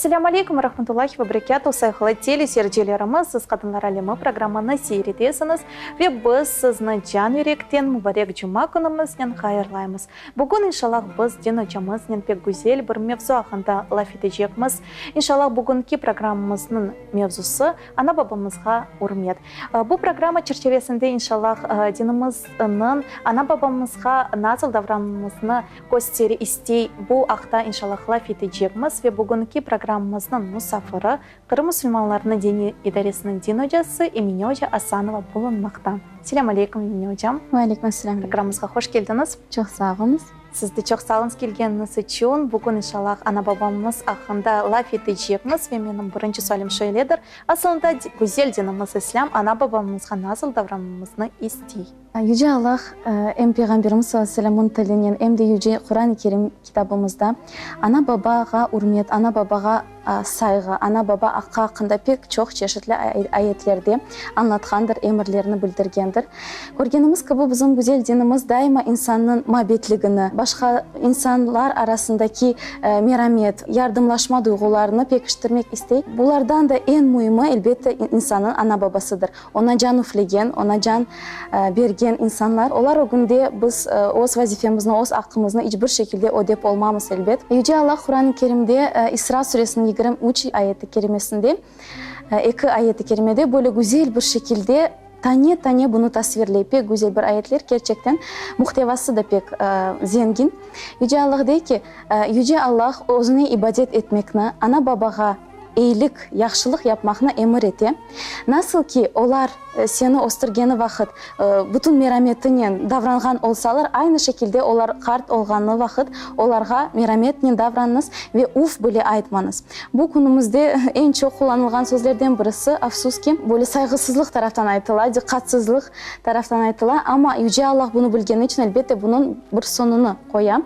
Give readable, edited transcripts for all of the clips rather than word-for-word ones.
Esselâmu aleykum ve rahmetullahi ve berekâtuh, sayğılı teleseyircilerimiz, siz Qadınlar alemi programını seyir etesiñiz ve biz sizni can yürekten mubarek cuma künümiznen hayırlaymız. Bugün, inşallah, biz din ocamıznen pek güzel bir mevzu aqqında laf etecekmiz. İnşallah, bugünki programmamıznıñ mevzusı, ana-babamızğa ürmet. Bu programma çerçevesinde, inşallah, dinimizniñ ana-babamızğa nasıl davranmamıznı köstere istey, bu aqta, inşallah, laf etecekmiz. Ve bugünki programmamıznıñ musafiri, Qırım musulmanlarınıñ diniy idaresiniñ din ocası Emine oca Asanova bulunmaqta. Selâm aleykum, Emine ocam. Ve aleykum asselâm. Programmamızğa hoş keldiñiz. Çoq sağ oluñız. Siz de çoq sağ oluñız kelgeniñiz içün. Bugün, inşallah, ana-babamız aqqında laf etecekmiz ve menim birinci sualim şöyledir, asılında, güzel dinimiz İslâm ana-babamızğa nasıl davranmamıznı istey? Yüce Allah em Peyğamberimiz salâllahu aleyhi ve sellemniñ tilinen, em de Yüce Quran-ı Kerim kitabımızda ana-babağa ürmet, ana-babağa sayğı, ana-baba aqqı aqqında pek çoq çeşitli ayetlerde añlatqandır, emirlerini bildirgendir. Körgenimiz kibi, bizim güzel dinimiz daima insannıñ mabetligini, başqa insanlar arasındaki meramet, yardımlaşma duyğularını pekiştirmek istey. Bulardan da eñ müimi, elbette, insannıñ ana-babasıdır. Oña can üflegen, oña can bergen insanlar, olar ögünde biz öz vazifemizni, öz aqqımıznı iç bir şekilde ödep olmamız, elbet. Yüce Allah Quran-ı Kerimde İsra suresiniñ 23 ayeti kerimesinde, eki ayeti kerimede böyle güzel bir şekilde tane-tane bunı tasvirley. Pek güzel bir ayetler, kerçekten, muhtevası da pek zengin. Yüce Allah dey ki, Yüce Allah özüne ibadet etmekni, ana-babağa, Eyilik, yahşılıq yapmaqnı emir ete. Nasıl ki, olar seni östürgeni vaqıt bütün merametinen davranğan olsalar, aynı şekilde olar qart olğanı vaqıt olarğa merametnen davranıñız ve uf bile aytmañız. Bu künümizde eñ çoq qullanılğan sözlerden birisi, afsus ki, böyle sayğısızlıq taraftan aytıla, diqqatsızlıq taraftan aytıla, amma Yüce Allah bunı bilgeni içün, elbette, bunıñ bir soñunı qoya.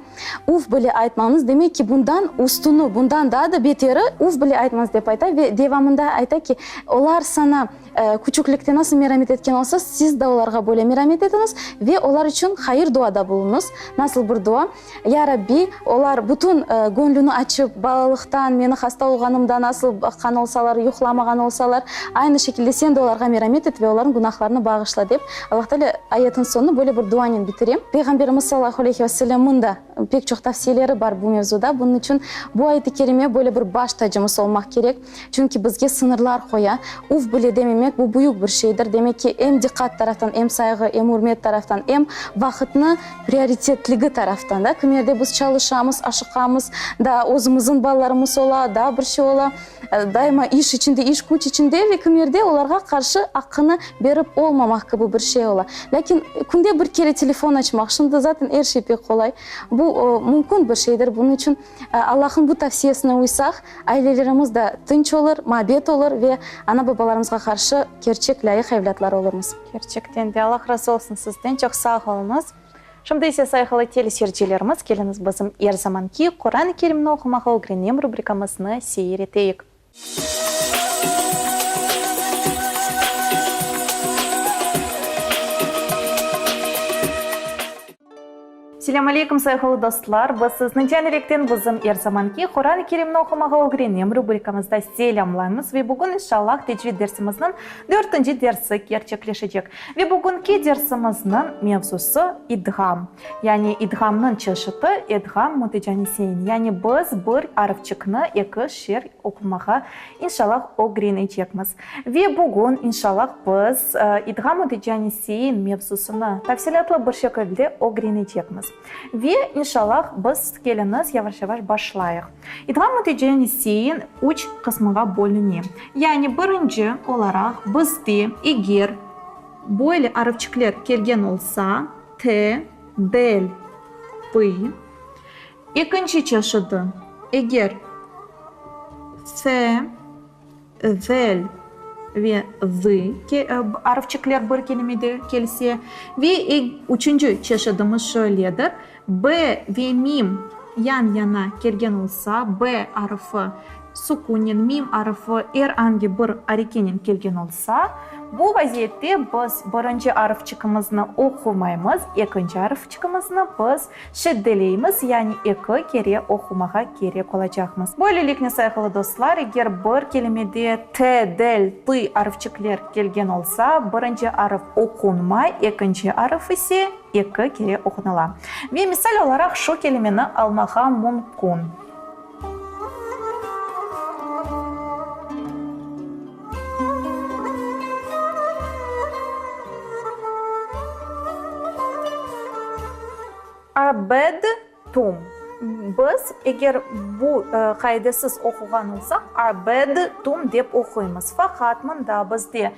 Uf bile aytmañız, demek ki, bundan üstüni, bundan daa da beteri uf bile aytmañız dep ayta ve devamında ayta ki, olar saña küçüklikte nasıl meramet etken olsa, siz de olarğa böyle meramet etiñiz ve olar içün hayır duada buluñız. Nasıl bir dua? Ya Rabbi, olar bütün göñlüni açıp, balalıqtan, meni hasta olğanımda nasıl baqqan olsalar, yuqlamağan olsalar, aynı şekilde sen de olarğa meramet et ve olarnıñ günahlarını bağışla dep, Allah Teala ayetniñ soñunı böyle bir duanen bitire. Peyğamberimiz salâlâhu aleyhi ve sellemniñ da pek çoq tavsiyeleri bar bu mevzuda. Bunıñ içün bu ayet-i kerime böyle bir baş tacımız olmaq kerek. Çünki bizge sıñırlar qoya. Uf bile dememek, bu büyük bir şeydir. Demek ki, em diqqat taraftan, em sayğı, em ürmet taraftan, em vaqıtnı prioritetligi taraftan da, kimerde biz çalışamız, aşıqamız, da özümizniñ balalarımız ola, daa bir şey ola. Daima iş içinde, iş-küç içinde ve kimerde olarğa qarşı aqqını berip olmamaq kibi bir şey ola. Lâkin künde bir kere telefon açmaq, şimdi zaten er şey pek qolay, bu mümkün bir şeydir. Bunıñ içün Allahnıñ bu tavsiyesine uysaq, ailelerimiz da tınç olur, mabet olur ve ana-babalarımızğa qarşı kerçek lâyıq evlâtlar olurmız. Kerçekten de, Allah razı olsun sizden, çoq sağ oluñız. Şimdi ise sayğılı teleseyircilerimiz, keliñiz bizim er zamanki Quran-ı Kerimni oqumağa ögrenem rubrikamıznı seyir eteyik. Selâm aleykum, sayğılı dostlar! Biz sizni can yürekten bizim er zamanki Quran-ı Kerimni oqumağa ögrenem rubrikamızda selâmlaymız ve bugün inşallah tecvid dersimizniñ dörtünci dersi kerçekleşecek. Ve bugünki dersimizniñ mevzusı idğam. Yani idğamnıñ çeşiti edğam mütecaniseyn. Yani biz bir arfçikni eki şer oqumağa inşallah ögrenecekmiz. Ve bugün inşallah biz idğam mütecaniseyn mevzusını tafsilâtlı bir şekilde ögrenecekmiz. Ve inşallah biz keliñiz yavaş-yavaş başlayıq. İdğam mütecaniseyn üç qısmğa bölüne. Yani birinci olaraq bizde eger böyle arfçikler kelgen olsa, T, del, pı. Ekinci çeşiti, eger S, zel ve zı arfçikler bir kelimede kelse, ve üçünci çeşidimiz şöyledir, B ve mim yan-yana kelgen olsa, B arfı. Sukünnen, mim arfı er angi bir arekenen kelgen olsa, bu vaziyette biz birinci arfçıqımıznı oqumaymız, ekinci arfçıqımıznı biz şeddeleymiz, yani eki kere oqumağa kerek olacaqmız. Böylelikle, sayğılı dostlar, eger bir kelimede t, del, tı arfçıqler kelgen olsa, birinci arf oqunmay, ekinci arf ise eki kere oqunıla. Ve misal olaraq şu kelimeni almağa mümkün. Abedtum. Biz eger bu qaidesiz oquğan olsaq, abedtum dep oquymız. Faqat mında bizde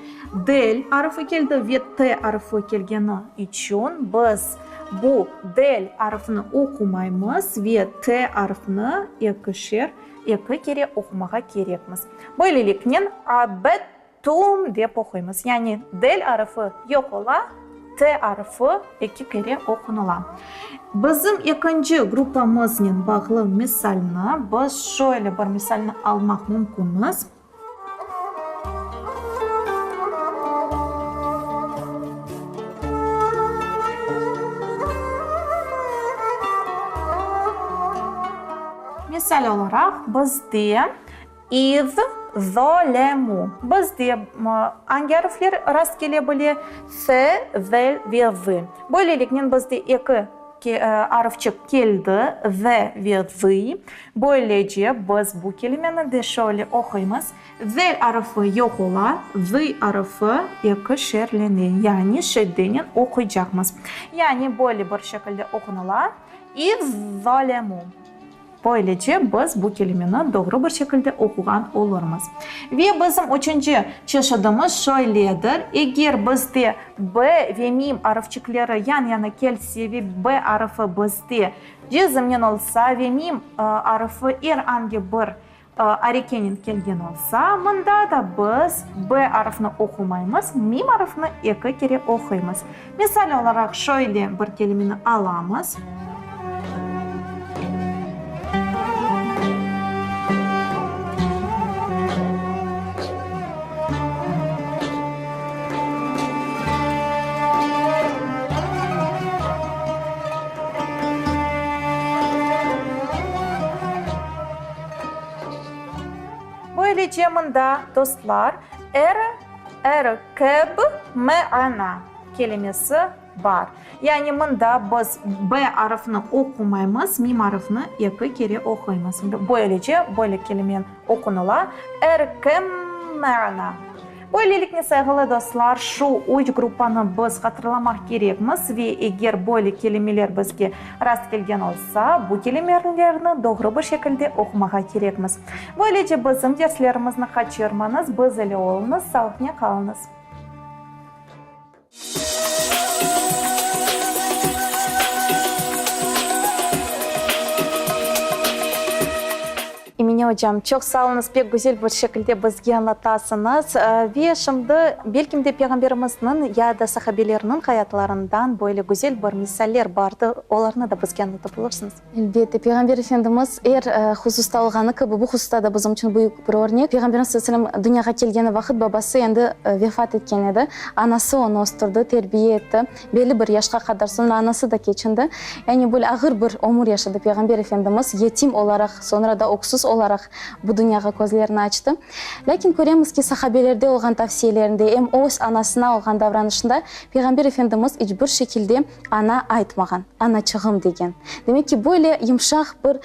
del arfı keldi ve t arfı kelgeni içün biz Bu del arfını oqumaymız ve t arfını ekişer, eki kere oqumağa kerekmiz. Böyleliknen, abettum dep oquymız. Yani del arfı yoq ola, t arfı eki kere oqunıla. Bizim ekinci gruppamıznen bağlı misalni biz şöyle bir misalni almaq mümkünmiz. Misal olaraq, bizde iz zalemu. Bizde angi arfler rast kele bile? S, Z ve Z. Böyleliknen bizde eki arfçıq keldi, Z ve Z. Böylece, biz bu kelimeni de şöyle oquymız, Z arfı yoq ola, Z arfı ekişerlene, yani şeddenen oquycaqmız. Yani böyle bir şekilde oqunıla, İz-zalemu. Böylece, biz bu kelimeni doğru bir şekilde oquğan olurmız. Ve bizim üçünci çeşidimiz şöyledir, eger bizde B ve mim arfçikleri yan-yana kelse ve B arfı bizde Cezimnen olsa ve mim arfı er angi bir arekenen kelgen olsa, mında da biz b arfını oqumaymız, mim arfını eki kere oquymız. Misal olaraq, şöyle bir kelimeni alamız. Böylece mında, dostlar, er, erkeb, mana kelimesi bar. Yani mında biz b arfını oqumaymız, mim arfını eki kere oquymız. Böylece böyle kelime oqunıla, erkem mana. Böylelikle, sayğılı dostlar, şu üç gruppanı biz hatırlamaq kerekmiz ve eger böyle kelimeler bizge rast kelgen olsa, bu kelimelerni doğru bir şekilde oqumağa kerekmiz. Böylece bizim derslerimizni qaçırmañız, biz ile oluñız, sağlıqnen qalıñız. Emine ocam, çoq sağ oluñız, pek güzel bir şekilde bizge añlatasıñız. Ve şimdi, belkim de, Peyğamberimizniñ ya da sahabelerniñ hayatlarından böyle güzel bir misaller bardır, olarnı da bizge añlatıp olursıñız. Elbette, Peyğamber Efendimiz er hususta olğanı kibi, bu hususta da bizim içün büyük bir örnek. Peyğamberimiz salâlâhu aleyhi ve sellem dünyağa kelgeni vaqıt babası endi vefat etken edi. Anası onı östürdi, terbiye etti. Belli bir yaşqa qadar, soñra anası da keçindi. Yani böyle ağır bir ömür yaşadı Peyğamber Efendimiz, yetim olaraq, soñra da öksüz olaraq bu dünyağa közlerini açtı. Lâkin köremiz ki, sahabelerde olğan tavsiyelerinde, em öz anasına olğan davranışında Peyğamber Efendimiz iç bir şekilde Ana aytmağan, anaçığım degen. Demek ki, böyle yımşaq bir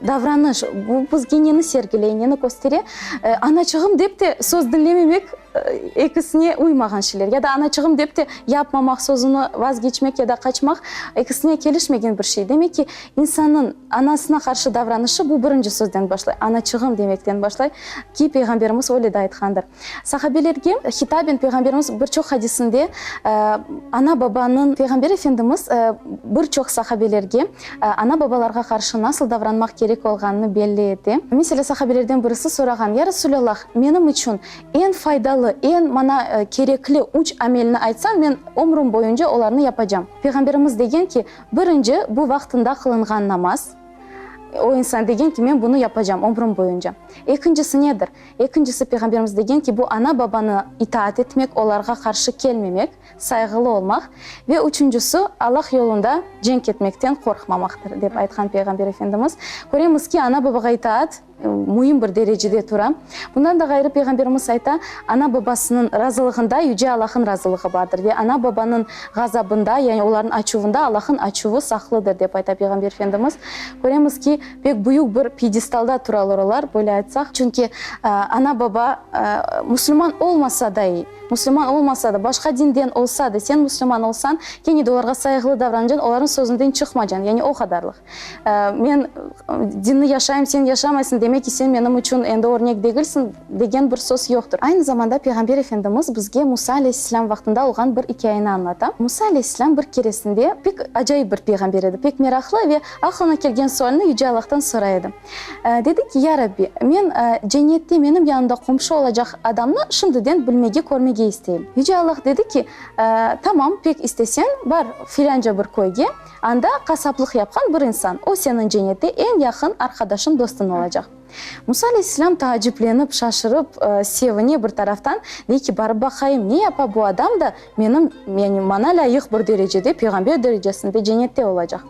davranış, bu bizge neni sergiley, neni köstere? Anaçığım dep te söz diñlememek ekisine uymağan şeyler. Ya da anaçığım dep te yapmamaq, sözüni vazgeçmek ya da qaçmaq ekisine kelişmegen bir şey. Demek ki, insannıñ anasına qarşı davranışı bu birinci sözden başlay, anaçığım demekten başlay, ki, Peyğamberimiz öyle de aytqandır. Sahabelerge hitaben Peyğamberimiz bir çoq hadisinde ana-babanıñ, Peyğamber Efendimiz bir çoq sahabelerge ana-babalarğa qarşı nasıl davranmaq kerek olğanını belli ete. Meselâ, sahabelerden birisi sorağan, Ya Resulallah, menim içün eñ faydalı, eñ maña kerekli üç amelni aytsañ, men ömrüm boyunca olarnı yapacam. Peyğamberimiz degen ki, Birinci, bu vaqtında qılınğan namaz. O insan degen ki, men bunı yapacam ömrüm boyunca. Ekincisi nedir? Ekincisi, Peyğamberimiz degen ki, bu ana-babanı itaat etmek, olarğa qarşı kelmemek, sayğılı olmaq ve üçüncisi, Allah yolunda cenk etmekten qorqmamaqtır, dep aytqan Peyğamber Efendimiz. Köremiz ki, ana-babağa itaat müim bir derecede tura. Bundan da ğayrı, Peyğamberimiz ayta, ana-babasınıñ razılığında Yüce Allah'ın razılığı bardır ve ana-babanıñ ğazabında, yani olarnıñ açuvında Allah'ın açuvı saqlıdır, dep ayta Peyğamber Efendimiz. Köremiz ki, pek büyük bir pyedestalda turalar olar, böyle aytsaq. Çünki ana-baba musulman olmasa dai, musulman olmasa da, başqa dinden olsa da, sen musulman olsañ, kene de olarğa sayğılı davranacañ, olarnıñ sözünden çıqmacañ, yani o qadarlıq. Men dinni yaşayım, sen yaşamaysıñ, demek ki, sen menim içün endi örnek degilsiñ, degen bir söz yoqtır. Aynı zamanda Peyğamber Efendimiz bizge Musa aleyhisselâm vaqtında olğan bir ikâyeni añlata. Musa aleyhisselâm bir keresinde, pek acayip bir peyğamber edi, pek meraqlı ve aqlına kelgen sualni Yüce Allahtan soray edi. Dedi ki, Ya Rabbi, men cennette menim yanımda qomşu olacaq adamnı şimdiden bilmege, körmege isteyim. Yüce Allah dedi ki, Tamam, pek isteseñ, bar filânca bir köyge, Anda qasaplıq yapqan bir insan, o seniñ cennette eñ yaqın arqadaşıñ, dostuñ olacaq. Musa aleyhisselâm taaciplenip, şaşırıp, sevine bir taraftan, dey ki, barıp baqayım, ne yapa bu adam da menim, yani maña lâyıq bir derecede, peyğamber derecesinde cennette olacaq.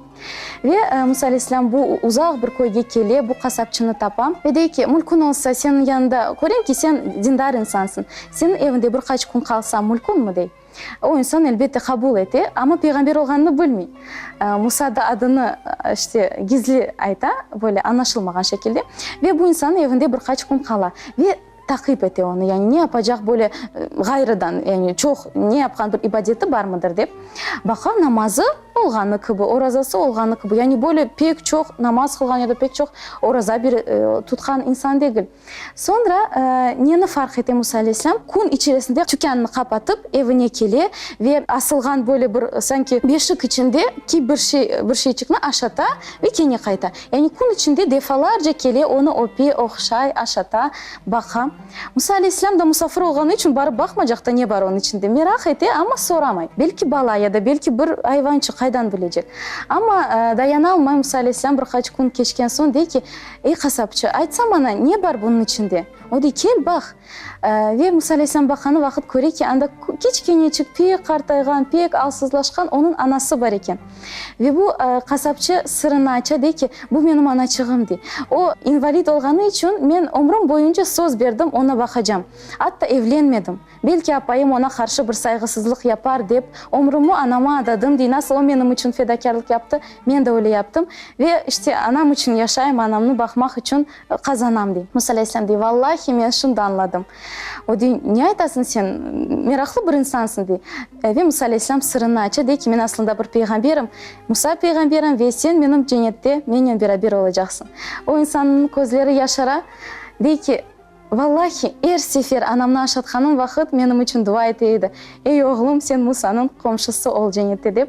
Ve Musa aleyhisselâm bu uzaq bir köyge kele, bu qasapçını tapa ve dey ki, mülkün olsa, seniñ yanında körem ki, sen dindar insansıñ, seniñ eviñde bir qaç kün qalsam, mülkünmi, dey. O insan, elbette, qabul ete, amma peyğamber olğanını bilmey. Musa da adını, işte, gizli ayta, böyle añlaşılmağan şekilde. Ve bu insannıñ evinde bir qaç kün qala. Ve taqip ete onı, yani ne yapacaq böyle ğayrıdan, yani çoq ne yapqan bir ibadeti barmıdır dep. Baqa, namazı olğanı kibi, orazası olğanı kibi, yani böyle pek çoq namaz qılğan ya da pek çoq oraza bir tutqan insan degil. Soñra neni farq ete Musa aleyhisselâm? Kün içerisinde tükânını qapatıp, evine kele ve asılğan böyle bir sanki beşik içinde ki bir şey, bir şeyçikni aşata ve kene qayta. Yani kün içinde defalarca kele, onı öpe, ohşay, aşata, baqa. Musa aleyhisselâm da musafir olğanı içün barıp baqmacaq da ne bar onıñ içinde, meraq ete, amma soramay. Belki bala ya da belki bir ayvançıq, qaydan bilecek. Amma dayanalmay Musa aleyhisselâm bir qaç kün keçken soñ dey ki, Ey, qasapçı, aytsa maña, ne bar bunıñ içinde? O dey, Kel, baq. Ve Musa aleyhisselâm baqqanı vaqıt köre ki, anda kiçkeneçik, pek qartayğan, pek alsızlaşqan onıñ anası bar eken. Ve bu qasapçı sırını aça, dey ki, Bu menim anaçığım, dey. O, invalid olğanı içün men ömrüm boyunca söz berdim, onı baqacam. Atta evlenmedim. Belki apayım oña qarşı bir sayğısızlıq yapar dep, ömrümi anama adadım, dey. Nasıl o menim içün fedakârlıq yaptı, men de öyle yaptım. Ve, işte, anam içün yaşayım, anamnı baqmaq içün qazanam, dey. Musa aleyhisselâm dey, Vallahi, men şimdi añladım. O dey, Ne aytasıñ sen, meraqlı bir insansıñ, dey. Ve Musa aleyhisselâm sırını aça, dey ki, Men aslında bir peyğamberim, Musa peyğamberim ve sen menim cennette mennen beraber olacaqsıñ. O insannıñ közleri yaşara, dey ki, Vallahi, er sefer anamnı aşatqanım vaqıt menim içün dua ete edi, Ey, oğlum, sen Musanıñ qomşusı ol cennette, dep.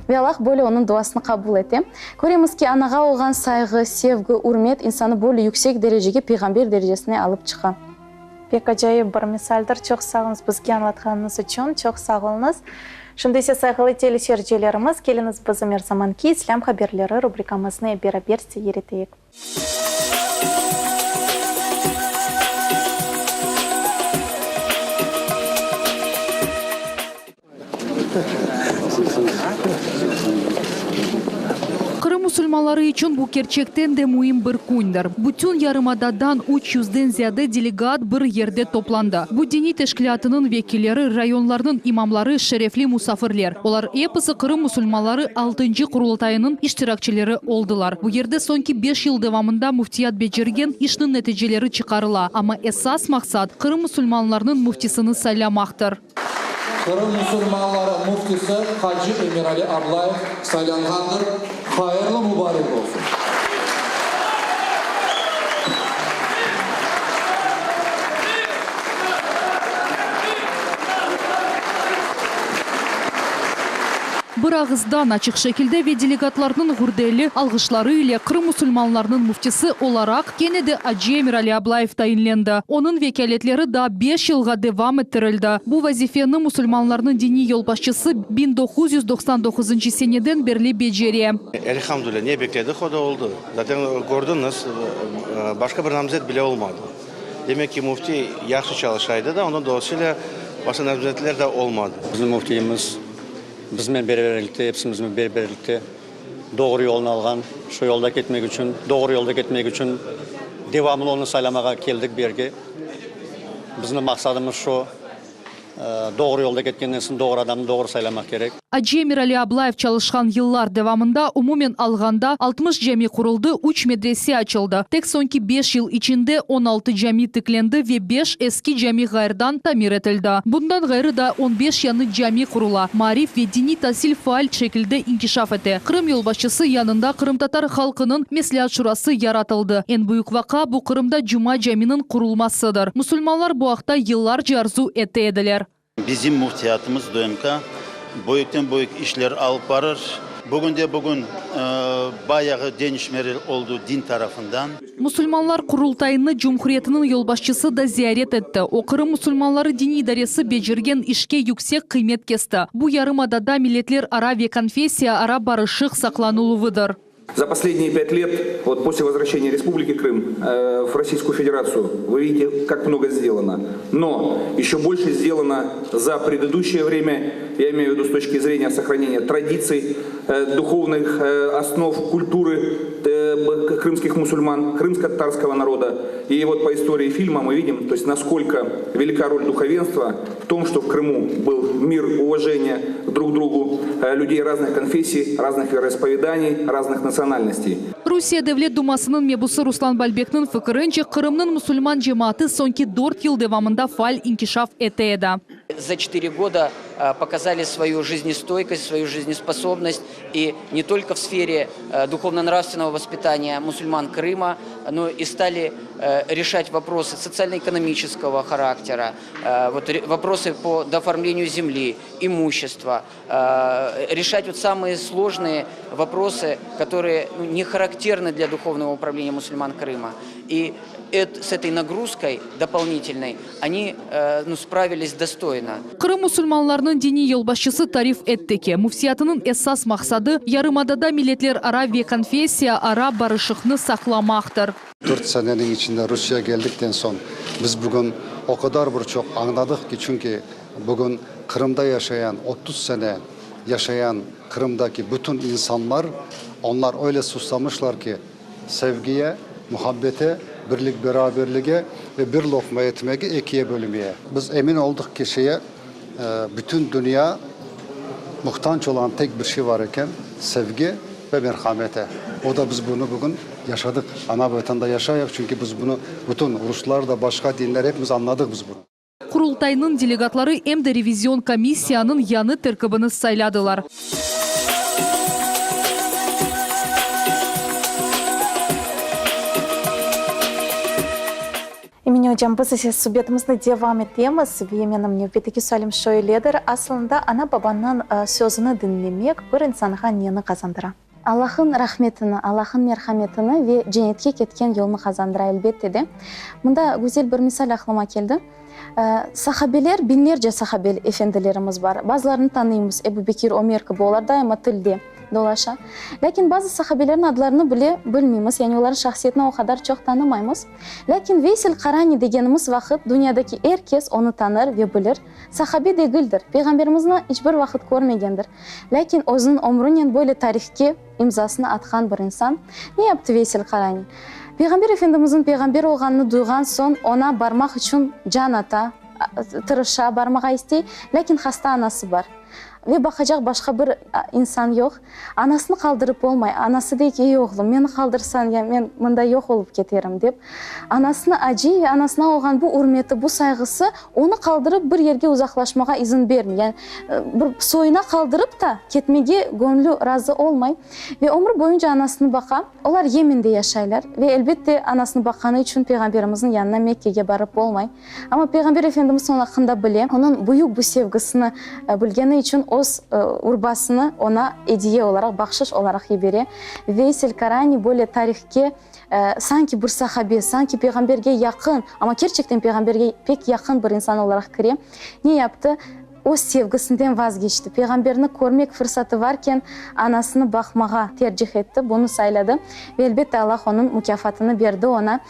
Ve Allah böyle onıñ duasını qabul ete. Köremiz ki, anağa olğan sayğı, sevgi, ürmet insanı böyle yüksek derecege, peyğamber derecesine alıp çıqa. Pek acayip bir misaldir. Çoq sağ oluñız bizge añlatqanıñız içün. Çoq sağ oluñız. Şimdi ise, sayğılı teleseyircilerimiz, keliñiz bizim er zamanki İslâm haberleri rubrikamıznı beraber seyir eteyik. Qırım musulmanları içün bu kerçekten de müim bir kündir. Bütün yarımadadan üç yüzden ziyade delegat bir yerde toplandı. Bu diniy teşkilâtınıñ vekilleri, rayonlarnıñ imamları, şerefli musafirler. Olar episi Qırım musulmanları altıncı Qurultayınıñ iştirakçileri oldılar. Bu yerde soñki beş yıl devamında müftiyat becergen işniñ neticeleri çıqarıla, amma esas maqsat, Qırım musulmanlarınıñ müftisini saylamaqtır. Qırım musulmanları müftisi hacı Emirali Ablayev saylanğandır. Hayırlı mubarek olsun! Bir ağızdan, açıq şekilde ve delegatlarnıñ gürdeli alğışları ile Qırım musulmanlarınıñ müftisi olaraq kene de acı Emirali Ablayev tayinlendi. Onıñ vekâletleri daa beş yılğa devam ettirildi. Bu vazifeni musulmanlarnıñ diniy yolbaşçısı 1999 seneden berli becere. Elhamdülilâ, ne bekledik, o da oldı. Zaten kördiñiz, başqa bir namzet bile olmadı. Demek ki, müfti yahşı çalışa edi da, onıñ dolayısıyla başqa namzetler de olmadı. Bizim müftiyimiz biznen beraberlikte, episimiznen beraberlikte doğru yolnı alğan, şu yolda ketmek içün, doğru yolda ketmek içün devamlı onı saylamağa keldik bu yerge. Bizim maqsadımız şu. Doğru yolda ketkenden soñ doğru adamnı doğru saylamaq kerek. Acı Emirali Ablayev çalışqan yıllar devamında, umumen alğanda, 60 cami quruldı, üç medrese açıldı. Tek soñki beş yıl içinde 16 cami tiklendi ve beş eski cami ğayrıdan tamir etildi. Bundan ğayrı daa on beş yañı cami qurula. Maarif ve diniy tasil faal şekilde inkişaf ete. Qırım yolbaşçısı yanında Qırımtatar halqınıñ Mesleat şurası yaratıldı. Eñ büyük vaqia bu Qırımda Cuma caminiñ qurulmasıdır. Musulmanlar bu aqta yıllarca arzu ete ediler. Bizim müftiyatımız DMK büyükten-büyük işler alıp barır. Bugünde-bugün bayağı deñişmeler oldı din tarafından. Musulmanlar Qurultayını cumhuriyetiniñ yolbaşçısı da ziyaret etti. O, Qırım musulmanları diniy idaresi becergen işke yüksek qıymet kesti. Bu yarımadada milletlerara ve konfessiyaara barışıq saqlanıluvıdır. За последние пять лет, вот после возвращения Республики Крым в Российскую Федерацию, вы видите, как много сделано. Но еще больше сделано за предыдущее время, я имею в виду с точки зрения сохранения традиций, духовных основ культуры крымских мусульман, крымско-татарского народа. И вот по истории фильма мы видим, то есть насколько велика роль духовенства в том, что в Крыму был мир, уважение друг к другу людей разных конфессий, разных вероисповеданий, разных национальностей. Rusiye Devlet Dumasınıñ mebusı Ruslan Balbekniñ fikirince, Qırımnıñ musulman cemaatı soñki dört yıl devamında faal inkişaf ete edi. За четыре года показали свою жизнестойкость, свою жизнеспособность и не только в сфере духовно-нравственного воспитания мусульман Крыма, но и стали решать вопросы социально-экономического характера, вот вопросы по дооформлению земли, имущества, решать вот самые сложные вопросы, которые ну, не характерны для духовного управления мусульман Крыма. И с этой нагрузкой дополнительной они ну, справились достойно. Qırım musulmanlarınıñ diniy yolbaşçısı tarif etti ki, müftiyatınıñ esas maqsadı yarımadada milletlerara ve konfessiyaara barışıqnı saqlamaqtır. Dört seneniñ içinde Rusiye geldikten soñ biz bugün o qadar bir çoq añladıq ki, çünki bugün Qırımda yaşayan, 30 sene yaşayan Qırımdaki bütün insanlar, onlar öyle susamışlar ki, sevgiye, muhabbete, birlik-beraberlige ve bir loqma etmege ekiye bölmeye. Biz emin oldıq ki, şeye, bütün dünya muhtac olğan tek bir şey bar eken, sevgi ve merhamete. O da biz bunı bugün yaşadıq. Ana vatanda yaşayıq, çünki biz bunı bütün ruslar da, başqa dinler, epimiz añladıq biz bunı. Qurultaynıñ delegatları em de revizion komissiyanıñ yañı terkibini sayladılar. Emine ocam, biz ise subetimizni devam etemiz ve menim nevbetteki sualim şöyledir, aslında ana-babanıñ sözüni diñlemek bir insanğa neni qazandıra? Allah'ın rahmetini, Allah'ın merhametini ve cennetke ketken yolnı qazandıra, elbette de. Mında güzel bir misal aqlıma keldi. Sahabeler, biñlerce sahabe efendilerimiz bar. Bazılarını tanıymız, Ebu Bekir, Ömer kibi, olar daima tilde dolaşa. Lâkin bazı sahabelerniñ adlarını bile bilmeymiz, yani olarnıñ şahsiyetini o qadar çoq tanımaymız. Lâkin Veysel Qarani degenimiz vaqıt dünyadaki er kes onı tanır ve bilir. Sahabe degildir, Peyğamberimizni iç bir vaqıt körmegendir. Lâkin özüniñ ömrünen böyle tarihke imzasını atqan bir insan. Ne yaptı Veysel Qarani? Peyğamber Efendimizniñ peyğamber olğanını duyğan soñ, oña barmaq içün can ata, tırışa, barmağa istey, lâkin hasta anası bar ve baqacaq başqa bir insan yoq. Anasını qaldırıp olmay. Anası dey ki, Ey, oğlum, meni qaldırsañ, ya men mında yoq olıp keterim, dep. Anasını acıy ve anasına olğan bu ürmeti, bu sayğısı onı qaldırıp bir yerge uzaqlaşmağa izin bermey. Yani bir soyuna qaldırıp ta ketmege göñlü razı olmay. Ve ömür boyunca anasını baqa. Olar Yemende yaşaylar. Ve elbette anasını baqqanı içün Peyğamberimizniñ yanına Mekkege barıp olmay. Amma Peyğamber Efendimiz onıñ aqqında bile, onıñ büyük bu sevgisini bilgeni içün. öz urbasını oña ediye olaraq, bahşış olaraq yibere. Veysel Karani böyle tarihke sanki bir sahabe, sanki Peyğamberge yaqın, amma kerçekten Peyğamberge pek yaqın bir insan olaraq kire. Ne yaptı? Öz sevgisinden vazgeçti. Peyğamberni körmek fırsatı varken, anasını baqmağa tercih etti, bunı sayladı. Ve elbette Allah onıñ mukâfatını berdi oña.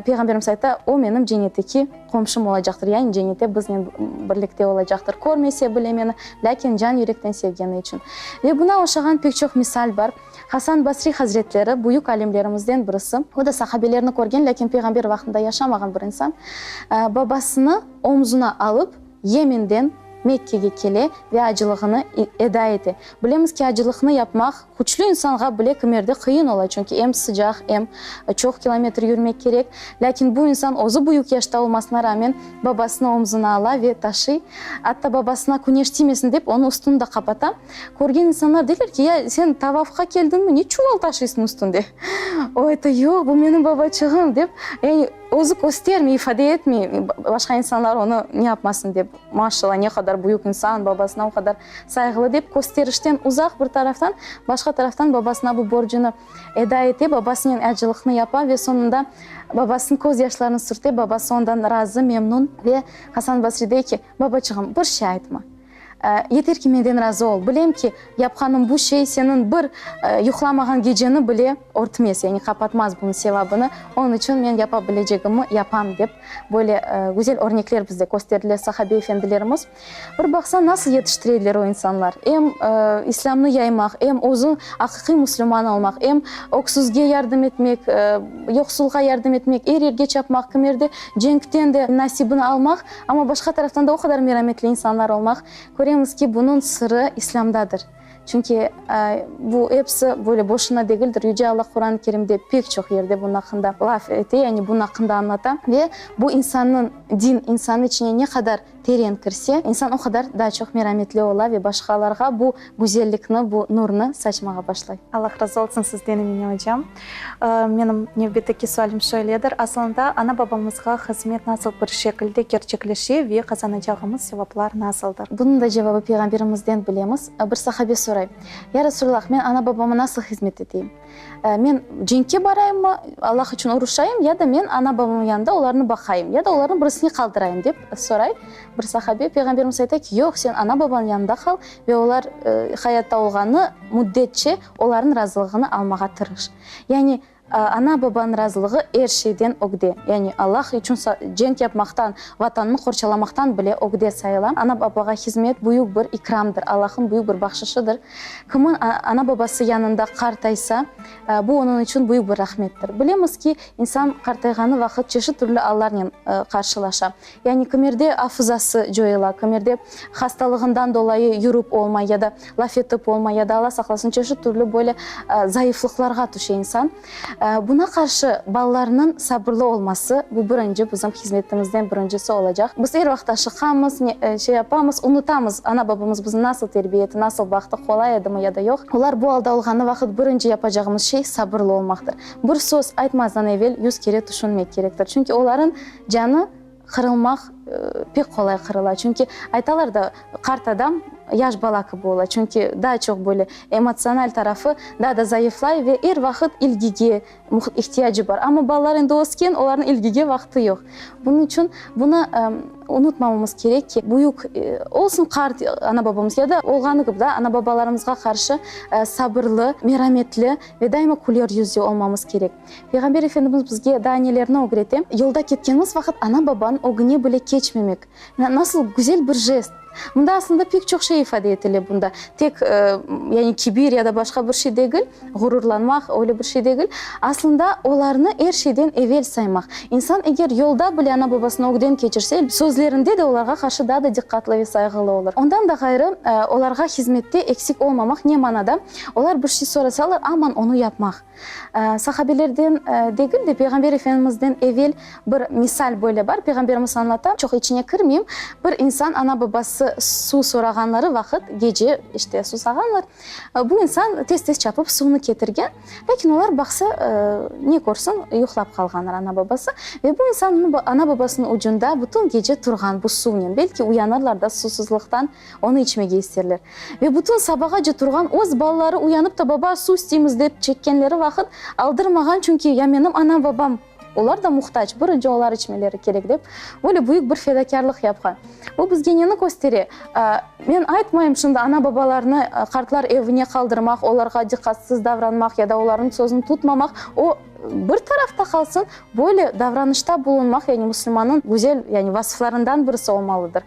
Peyğamberimiz ayta, O menim cennetteki qomşum olacaqtır, yani cennette biznen birlikte olacaqtır. Körmese bile meni, lâkin can-yürekten sevgeni içün. Ve buña oşağan pek çoq misal bar. Hasan Basri hazretleri, büyük alimlerimizden birisi. O da sahabelerni körgen, lâkin peyğamber vaqtında yaşamağan bir insan. Babasını omzuna alıp, Yemenden Mekkege kele ve acılığını eda ete. Bilemiz ki, acılıqnı yapmaq küçlü insanğa bile kimerde qıyın ola, çünki em sıcaq, em çoq kilometr yürmek kerek. Lâkin bu insan özü büyük yaşta olmasına rağmen babasını omzuna ala ve taşıy. Atta babasına küneş tiymesin dep, onıñ üstüni de qapata. Körgen insanlar deyler ki, ya sen tavafqa keldiñmi, ne çuval taşıysıñ üstünde? O ayta, yoq, bu menim babaçığım, dep. Yani Özü köstermey, ifade etmey, başqa insanlar onı ne yapmasın dep, maşallah, ne qadar büyük insan, babasına o qadar sayğılı dep, kösterişten uzaq bir taraftan, başqa taraftan babasına bu borcunı eda ete, babasınen acılıqnı yapa ve soñunda babasınıñ közyaşlarını sürte, babası ondan razı, memnun ve Hasan Basri dey ki, Babaçığım, bir şey aytma. Yeter ki, menden razı ol. Bilem ki, yapqanım bu şey seniñ bir yuqlamağan geceni bile örtmez, yani qapatmaz bunıñ sevabını. Onıñ içün men yapa bilecegimni yapam, dep, böyle güzel örnekler bizde kösterdiler sahabe efendilerimiz. Bir baqsañ, nasıl yetiştire ediler o insanlar? Em İslâmnı yaymaq, em özüñ aqiqiy müslüman olmaq, em öksüzge yardım etmek, yoqsulğa yardım etmek, er yerge çapmaq, kimerde cenkten de nasibini almaq. Amma başqa taraftan da o qadar merametli insanlar olmaq, köremiz ki, bunıñ sırı İslâmdadır. Çünki bu episi böyle boşuna degildir. Yüce Alla Quran-ı Kerimde pek çoq yerde bunıñ aqqında laf ete, yani bunıñ aqqında añlata. Ve bu insannıñ, din insannıñ içine ne qadar teren kirse, insan o qadar daa çoq merametli ola ve başqalarğa bu güzellikni, bu nurnı saçmağa başlay. Allah razı olsun sizden, Emine ocam. Menim nevbetteki sualim şöyledir, asılında ana-babamızğa hızmet nasıl bir şekilde kerçekleşe ve qazanacağımız sevaplar nasıldır? Bunıñ da cevabı Peyğamberimizden bilemiz. Bir sahabe soray, Ya Resulallah, men ana-babama nasıl hizmet eteyim? Men cenkke barayımmı, Allah içün uruşayım, ya da men ana-babamnıñ yanında olarnı baqayım, ya da olarnıñ birisine qaldırayım, dep soray bir sahabe. Peyğamberimiz ayta ki, Yoq, sen ana-babanıñ yanında qal ve olar hayatta olğanı müddetçe olarnıñ razılığını almağa tırış. Yani, ana-babanıñ razılığı er şeyden ögde. Yani, Allah içün cenk yapmaqtan, Vatannı qorçalamaqtan bile ögde sayıla. Ana-babağa hizmet büyük bir ikramdır, Allah'ın büyük bir bahşışıdır. Kimin ana-babası yanında qartaysa, bu onıñ içün büyük bir rahmettir. Bilemiz ki, insan qartayğanı vaqıt çeşit türlü allarnen qarşılaşa. Yani kimerde afızası coyula, kimerde hastalığından dolayı yürüp olmay ya da laf etip olmay, ya da Alla saqlasın, çeşit türlü böyle zayıflıqlarğa tüşe insan. Buna qarşı balalarnıñ sabırlı olması, bu birinci, bizim hizmetimizden birincisi olacaq. Biz er vaqıt aşıqamız, şey yapamız, unutamız, ana-babamız bizni nasıl terbiye etti, nasıl baqtı, qolay edimi ya da yoq. Olar bu alda olğanı vaqıt birinci yapacağımız şey sabırlı olmaqtır. Bir söz aytmazdan evel yüz kere tüşünmek kerektir. Çünki olarıñ Canı qırılmaq pek qolay qırıla, çünki aytalar da, qart adam yaş bala kibi ola, çünki daa çoq böyle emotsional tarafı daa da zayıflay ve er vaqıt ilgige ihtiyacı bar. Amma balalar endi ösken, olarnıñ ilgige vaqtı yoq. Bunıñ içün bunı unutmamamız kerek ki, büyük olsun qart ana-babamız ya da olğanı kibi da ana-babalarımızğa qarşı sabırlı, merametli ve daima küler yüzlü olmamız kerek. Peyğamber Efendimiz bizge daa nelerni ögrete? Yolda ketkenimiz vaqıt ana-babanıñ ögüne bile keçmemek. Nasıl güzel bir jest! Mında aslında pek çoq şey ifade etile bunda. Tek, yani kibir ya da başqa bir şey degil, ğururlanmaq, öyle bir şey degil. Aslında olarnı er şeyden evel saymaq. İnsan eger yolda bile ana-babasını ögden keçirse, sözlerinde de olarğa qarşı daa da diqqatlı ve sayğılı olur. Ondan da ğayrı, olarğa hizmette eksik olmamaq ne manada? Olar bir şey sorasalar, aman onı yapmaq. Sahabelerden degil de, Peyğamber Efendimizden evel bir misal böyle bar. Peyğamberimiz añlata, çoq içine kirmeyim. Bir insan ana-babası. ana-babası suv sorağanları vaqıt, gece, işte, susağanlar, bu insan tez-tez çapıp suvnı ketirgen. Lâkin olar baqsa, ne körsin, yuqlap qalğanlar ana-babası. Ve bu insan ana-babasınıñ ucunda bütün gece turğan bu suvnen. Belki uyanırlar da susuzlıqtan onı içmege isterler. Ve bütün sabağace turğan, öz balaları uyanıp ta baba, suv isteymiz dep çekkenleri vaqıt aldırmağan, çünki ya menim anam-babam, Olar da muhtac, birinci olar içmeleri kerek dep, böyle büyük bir fedakârlıq yapqan. Bu bizge neni köstere? Men aytmayım şimdi ana-babalarnı qartlar evine qaldırmaq, olarğa diqqatsız davranmaq ya da olarnıñ sözüni tutmamaq, o, bir tarafta qalsın, böyle davranışta bulunmaq, yani musulmannıñ güzel, yani vasıflarından birisi olmalıdır.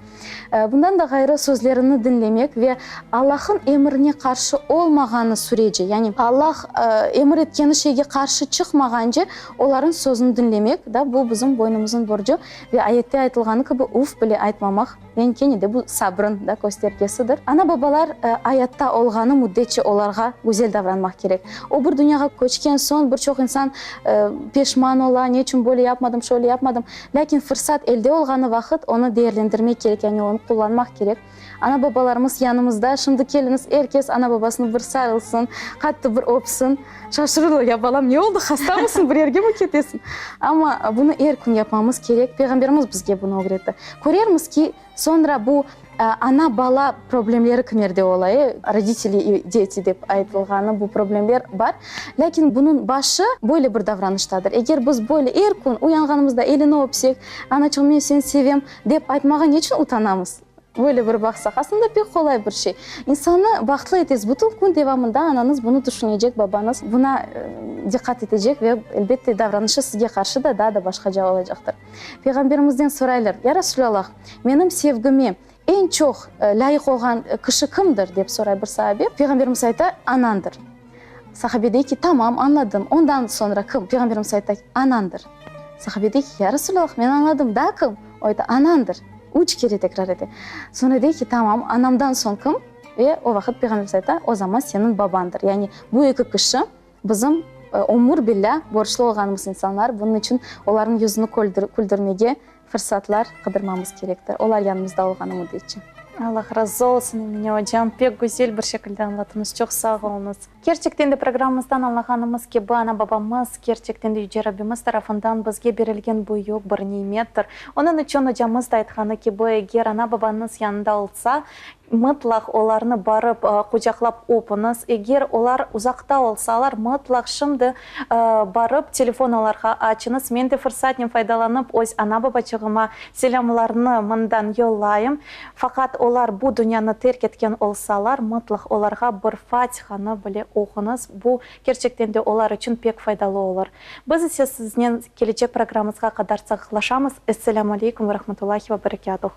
Bundan da ğayrı, sözlerini diñlemek ve Allah'ın emirine qarşı olmağanı sürece, yani Allah emir etkeni şeyge qarşı çıqmağance, olarıñ sözüni diñlemek, da, bu bizim boynumızın borcu ve ayette aytılğanı kibi, uf bile aytmamaq, yani kene de bu sabrın, da, köstergesidir. Ana-babalar ayatta olğanı müddetçe olarğa güzel davranmaq kerek. O bir dünyağa köçken soñ bir çoq insan peşman ola, ne içün böyle yapmadım, şöyle yapmadım. Lâkin fırsat elde olğanı vaqıt onı değerlendirmek kerek, yani onı qullanmaq kerek. Ana-babalarımız yanımızda, şimdi keliñiz, er kes ana-babasını bir sarılsın, qattı bir öpsün. Şaşırırlar, ya balam, ne oldı, hastamısıñ, bir yerge mi ketesiñ? Amma bunı er kün yapmamız kerek, Peyğamberimiz bizge bunı ögretti. Körermiz ki, Soñra bu ana-bala problemleri kimerde ola, e, roditeli i deti dep aytılğanı bu problemler bar. Lâkin bunıñ başı böyle bir davranıştadır. Eger biz böyle er kün uyanğanımızda elini öpsek, anaçığım, men seni sevem, dep aytmağa neçün utanamız? Böyle bir baqsaq, aslında pek qolay bir şey. İnsannı bahtlı etesiz. Bütün kün devamında anañız bunı tüşünecek, babañız buna diqqat etecek ve, elbette, davranışı sizge qarşı da daa da başqaca olacaqtır. Peyğamberimizden soraylar, Ya Resulallah, menim sevgime eñ çoq lâyıq olğan kişi kimdir? dep soray bir sahabe. Peyğamberimiz ayta, Anandır. Sahabe dey ki, Tamam, añladım. Ondan soñra kim? Peyğamberimiz ayta, Anandır. Sahabe dey ki, Ya Resulallah, men añladım, daa kim? O ayta, Anandır. Üç kere tekrar ete. Soñra dey ki, Tamam, anamdan soñ kim? Ve o vaqıt Peyğamberimiz ayta, O zaman seniñ babandır. Yani bu eki kişi Bizim ömür billâ borclu olğanımız insanlar, bunıñ içün olarnıñ yüzüni küldürmege fırsatlar qıdırmamız kerektir, olar yanımızda olğanı müddetçe. Allah razı olsun, Emine ocam, pek güzel bir şekilde añlattıñız, çoq sağ oluñız. Kerçekten de programmamızdan añlağanımız kibi, ana-babamız kerçekten de Yüce Rabbimiz tarafından bizge berilgen büyük bir nimettir. Onıñ içün ocamız da aytqanı kibi, eger ana-babañız yanında olsa, Mıtlaq olarnı barıp qucaqlap öpüñiz. Eger olar uzaqta olsalar, mıtlaq şimdi barıp telefon olarğa açıñız. Men de fırsatnen faydalanıp, öz ana-babaçığıma selâmlarnı mından yollayım. Faqat olar bu dünyanı terk etken olsalar, mıtlaq olarğa bir Fatihanı bile oquñız. Bu, kerçekten de, olar içün pek faydalı olur. Biz ise siznen kelecek programmızğa qadar sağlıqlaşamız. Esselâmu aleykum ve rahmetullahi ve berekâtuh.